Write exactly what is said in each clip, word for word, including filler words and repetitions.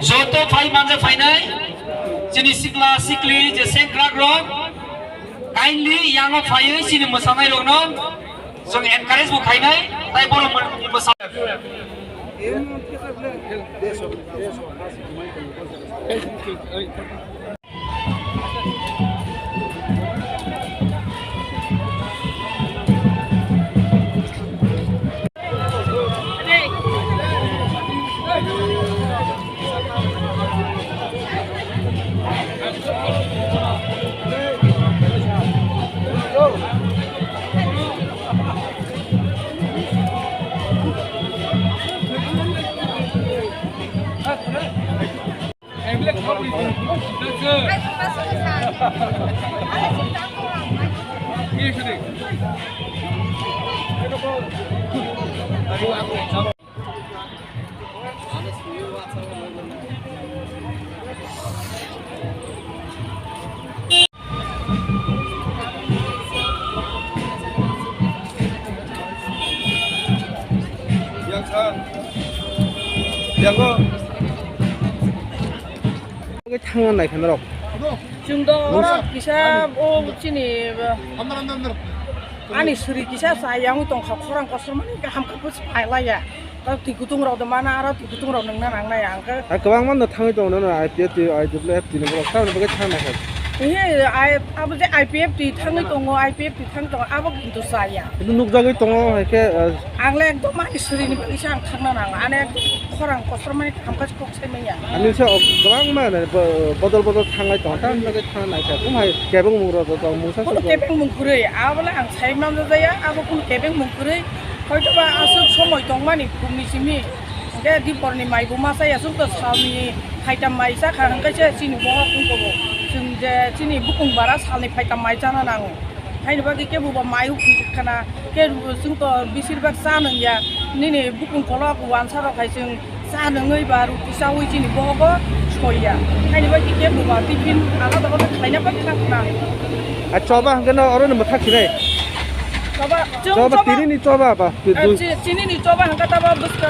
Joto phai manja phainai, chini sikla sikli je sengkrak rok, kindly yango phaiwi chini mwsanai rokno chwng encourage bo khainai, tai borok mwsa- Yang sa. Yang ko. Thangna nai kha norok. Chwng do oro kisa o chini, ani suri kisa cha yang tong kha, khorang kosom mani kaham kha, pus phai laya. Tei twi kutung rok do mana, aro twi kutung rok nungna nang nai ang khe. Ha, kwbangma no thangwi tongo, no, no, I P F T, I W F T ni borok, tamoni bagwi thang nai kha. He, I, abo je I P F T thangwi tongo, I P F T thang tongo, abo kintu chaya. Kintu nukjagwi tongo, hai khe, uh, ang le ekdom ani suri ni bagwi se ang thangna nang, ane ekdom khorang kosom mani khamkha kok sai manya. Ani se ok, kwbangma, uh, bodol bodol thanglai tongo, tamoni bagwi thang nai kha. Kum hai kebeng mung rok tong mungsa. Kunu kebeng mung kwrwi, abo le ang sai manjak ya, abo kunu kebeng mung kwrwi. Hoitoba aswk somoi tongmani phungni simi, hwnkhe diporni mai bo ma chaya, chwngkhe salni phaitam mai chakha, hwnkhe se chini bohok wngkha bo. Chwng je chini bukung bara salni phaitam mai chana nango. Haini bagwi kebo bo mai ukhi khana, khe chwngkhe bisir bak cha nangya, nini bukung kolok wansa rok hai chwng Cha nungwi ba ruti chawi chini bohogo soiya. Haini bai khe buba tiffin alada alada khlaina bai khakna. A choba hwnkhe no oro no mwthak sinai. Choba, chwng choba choba. Tini ni choba ba. Eh, chi-, chini ni choba hwnkhe tabo bwska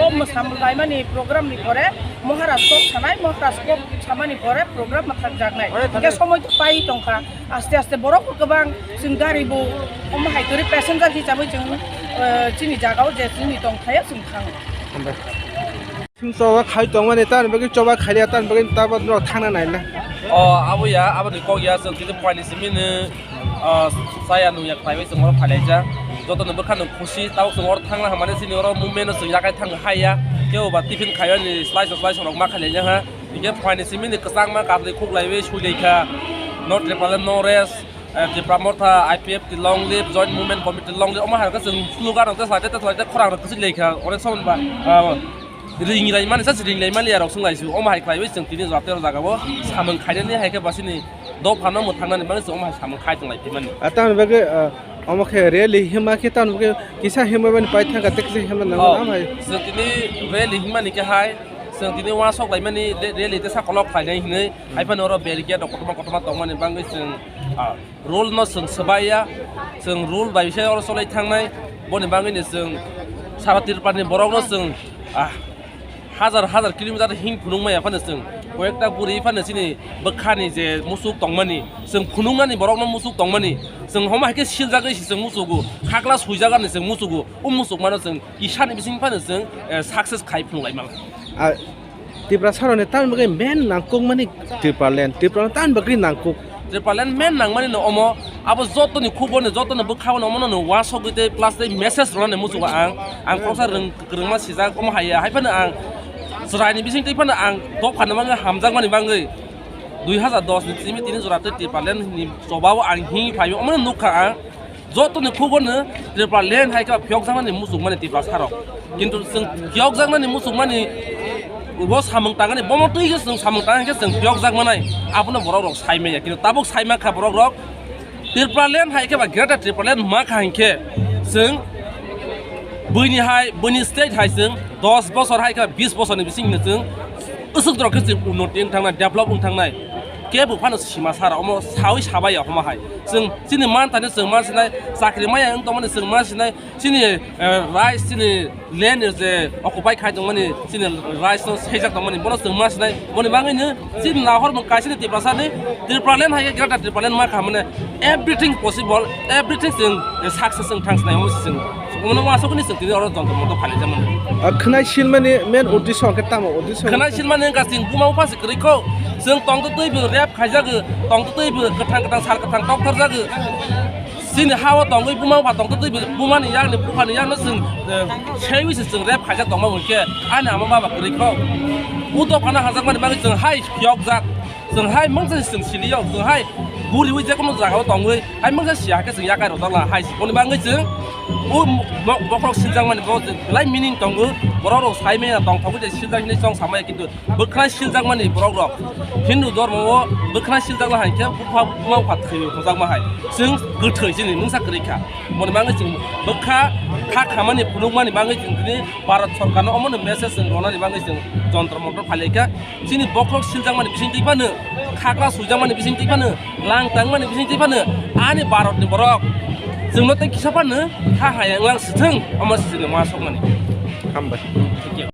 o mwsam laimani program ni pore Maharaj kok sanai, Maharaj kok samani pore program mwthak jaknai. Hwnkhe somoi to pai tongkha. Aste aste borok bo kwbang, chwng gari bo omo hai kwrwi passenger hisabai chwng, eh, chini jagao je chini tongthaya chwng thango. Hambai. Chwng choba khai tongmani, tamoni bagwi choba khaiya, tamoni bagwi tabuk norok thangna naina. O, abo ya, aboni kok ya, chwng tini phuaini simi ni, ah, chaya nungya khlaiwi chwng oro phailaijak. Jotono bwkhano khusi, tabuk chwng oro thangna hwnmani chini oro movement no chwng yakhai thang haiya. Kebo ba tiffin khaiyani slice slice rok ma khailaijak ha. Hingke phuaini simi ni kwchangma katlwi khuklaiwi suilaikha, "No Tipraland, no rest, eh, Tipra Motha, I P F T long live, Joint Movement Committee long live." Omo hai khe chwng slogan rok teslaite teslaite khorang rok kwchwk laikha, onek somoni ba, ah, ringlaimani sa ringlaimani ya rok swnglaisio. Omo hai khlaiwi chwng tini jora tei o jaga o samung khainani hai khe ba chini dopha no mwthangna ni bagwi chwng omo hai samung khai tonglai phaimani. Ah, tamoni bagwi, ah, omo khe rally hima khe tamoni bagwi kisa himwi bai pai thangkha tei kisa himna nango. Oh, omo hai. Chwng tini rally himani khe hai, chwng tini uansuk laimani de-, rally tei sa kolok khlainai hinwi. Hai phano oro barricade rok kotorma kotorma tongmani bagwi chwng, ah, rule no chwng swbaiya, chwng rule bai se oro cholai thangnai, boni bagwi no chwng sara Tripura ni borok no chwng, ah, hajar hajar kilometer hing phunuk maya phano chwng koyekta bwrwi phano chini bwkhani je musuk tongmani, chwng phunuknani borok no musuk tongmani, chwng homo hai khe siljagwi se chwng musugo, khakla suijak ani chwng musugo, o musuk mano chwng kisani bising phano chwng, eh, success khai phunuk lai mano. Ah, Tiprasarokni tamoni bagwi main nangkukmani Tipraland, Tipraland tamoni bagwi nangkuk. Tipraland main nangmani no omo, abo jotoni khuboni, jotoni bwkhao no omono no uansugwi tei plus tei message rwnani muchungo ang, ang khoroksa rwng-, kwrwngma sijak omo haiya, hai phano ang chwraini bising twi phano ang dophani bagwi hamjakmani bagwi dui hazar dos ni simi tini jora tei Tipraland ni chobao ang himwi phaio, omono nukha ang. Jotoni khubor no Tipraland hai khe phiyokjaknani muchungmani Tiprasarok. Kintu chwng phiyokjaknani muchungmani Bo samung tangani, bomo twi khe chwng samung tangani khe chwng phiyokjak manai, abono borok rok sai manya. Kintu tabuk sai mankha borok rok, Tipraland hai khe ba Greater Tipraland ma kha hinkhe chwng buini hai, buini state hai chwng dos bosor hai khe ba bis bosorni bisingno chwng usuk dorok khe chwng unnoti wng thangnai, develop wng thangnai. Kebo phano sima sara omo sawi sabai ya homa hai. Chwng chini man thani chwng ma sinai, chakri maya wng tongmani chwng ma sinai, chini, eh, rights, chini land je occupy khai tongmani, chini rights no sejak tongmani, bono chwng ma sinai. Boni bagwi no chini nahor mung kaisa ni Tiprasa ni, Tipraland hai khe Greater Tipraland ma kha mane, everything possible, everything chwng, eh, success wng thang sinai, omo se chwng, omo no uansukgwi ni chwng tini oro Jantar Mantar phailaijak mani. Ah, khwnai silmani main uddesho hwnkhe tamo uddesho? Khwnai silmani wngkha chwng buma bupha se kwrwi kho, chwng tongtwtwi bo rape khaijago, tongtwtwi bo kwthang kwthang sal kwthang tokthorjago. Chini ha-o tongwi buma bupha tongtwtwi bumani yakni buphani yakno chwng, eh, seiwi se chwng rape khaijak tongma hwnkhe ani ama baba kwrwi kho. O dophano hamjakmani bagwi chwng hai phiyokjak, chwng hai mungsa se chwng siliyo, chwng hai buriwi jekono jagao tongwi hai mungsa siya khe chwng yakai rwjakla hai se. Boni bagwi chwng o mo-, bokhorok siljakmani bo belai meaning tongo, borok rok sai manya tongthogwi je siljak hinwi chong samaya, kintu bwkhwnai siljakmani borok rok Hindu dhormo o bwkhwnai siljakla hai khe bupha buma bupha thwi hwnjakma hai. Chwng kwthwi chini mungsa kwrwi kha. Boni bagwi chwng bwkha kha khamani phunukmani bagwi chwng tini Bharat Sorkarno omono message chwng ronani bagwi chwng Jantar Mantar phailaikha. Chini bokhorok siljakmani bising twi phano, khakla suijakmani bising twi phano, lang tangmani bising twi phano ani Bharatni borok chwngno tei kisa phano ha hai wnglang swthwng, omo se chini ma sokmani. Hambai.